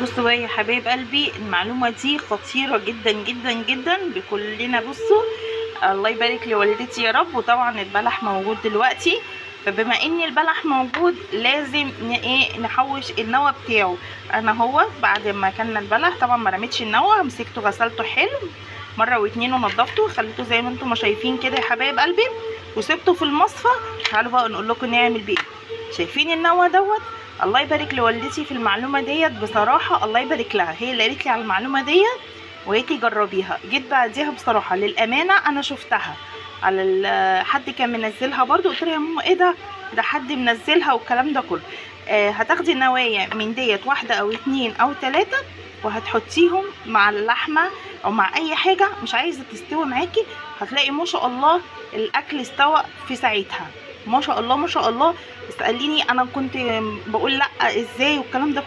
بصوا بقى يا حبايب قلبي، المعلومة دي خطيرة جدا جدا جدا بكلنا. بصوا الله يبارك لوالدتي يا رب. وطبعا البلح موجود دلوقتي، فبما ان البلح موجود لازم ايه نحوش النوى بتاعه. انا هو بعد ما اكلنا البلح طبعا ما رميتش النوى، مسكته غسلته حلو مرة واتنين ونضفته وخليته زي ما انتم ما شايفين كده يا حبايب قلبي، وسبته في المصفى. تعالوا بقى نقول لكم نعمل بيه ايه. شايفين النوى دوت؟ الله يبارك لوالدتي في المعلومة ديت بصراحة، الله يبارك لها، هي اللي قالت لي على المعلومة ديت وقالت لي جربيها. جيت بعديها بصراحة للامانة انا شفتها على حد كان منزلها برضو، قلت لها يا ماما ايه ده، ده حد منزلها والكلام ده كله. هتاخدي النوايا من ديت واحدة او اتنين او تلاتة وهتحطيهم مع اللحمة او مع اي حاجة مش عايزه تستوي معاكي، هتلاقي ما شاء الله الاكل استوى في ساعتها، ما شاء الله ما شاء الله. اساليني انا كنت بقول لا ازاي والكلام ده كله.